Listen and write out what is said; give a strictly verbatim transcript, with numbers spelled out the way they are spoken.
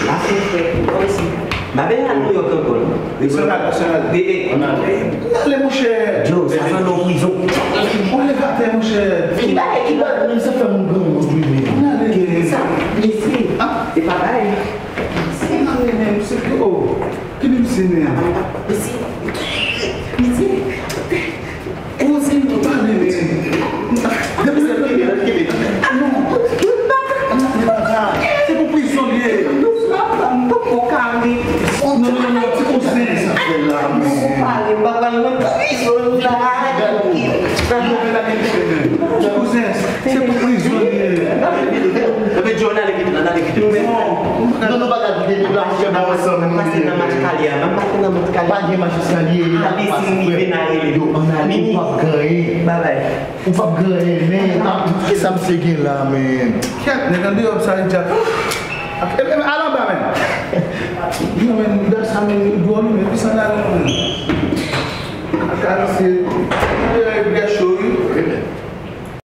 Lafrèt frèt, kòmsi. M pa bezwen al Nouyòk ankò non. Nasyonal, nasyonal. Bebe. Ann ale. Ann ale, monchè. Yo, sa sanble yon prizon. Ann ale atè, monchè. Ki bagay, ki bagay? Menm sa fè moun granmoun wi, men. Ann ale. Sa, mesye. Ah. Se pa bagay. Ann ale, men, mesye. Oh. Ki mesye, men? Mesye. Mesye. Kouzin, pale, men. Depi se kebe, kebe. Ah non. Se pou prizon li ye. Non, non, non, non, ti kouzin, sa fè la, non. Pale, m pa pral nan prizon la. Ti kouzin, se pou prizon li ye. Epi John ale kite, ale kite. Non, non, nou pa ka kite nou la, chè bon ansanm nou. Pase nan mach kalye a, m pase nan mach kalye a. Pa gen mach eskalye, li pa pase, frè. Yo, ann ale, ou p ap ganye. Babay. Ou p ap ganye, men. Kisa misye gen la, men? Kèt, nèg andeyò ap sale djab. E, e, al anba, men. Non, men, dam sa, men, dwòl, men, kisa l ale, men? Ak misye.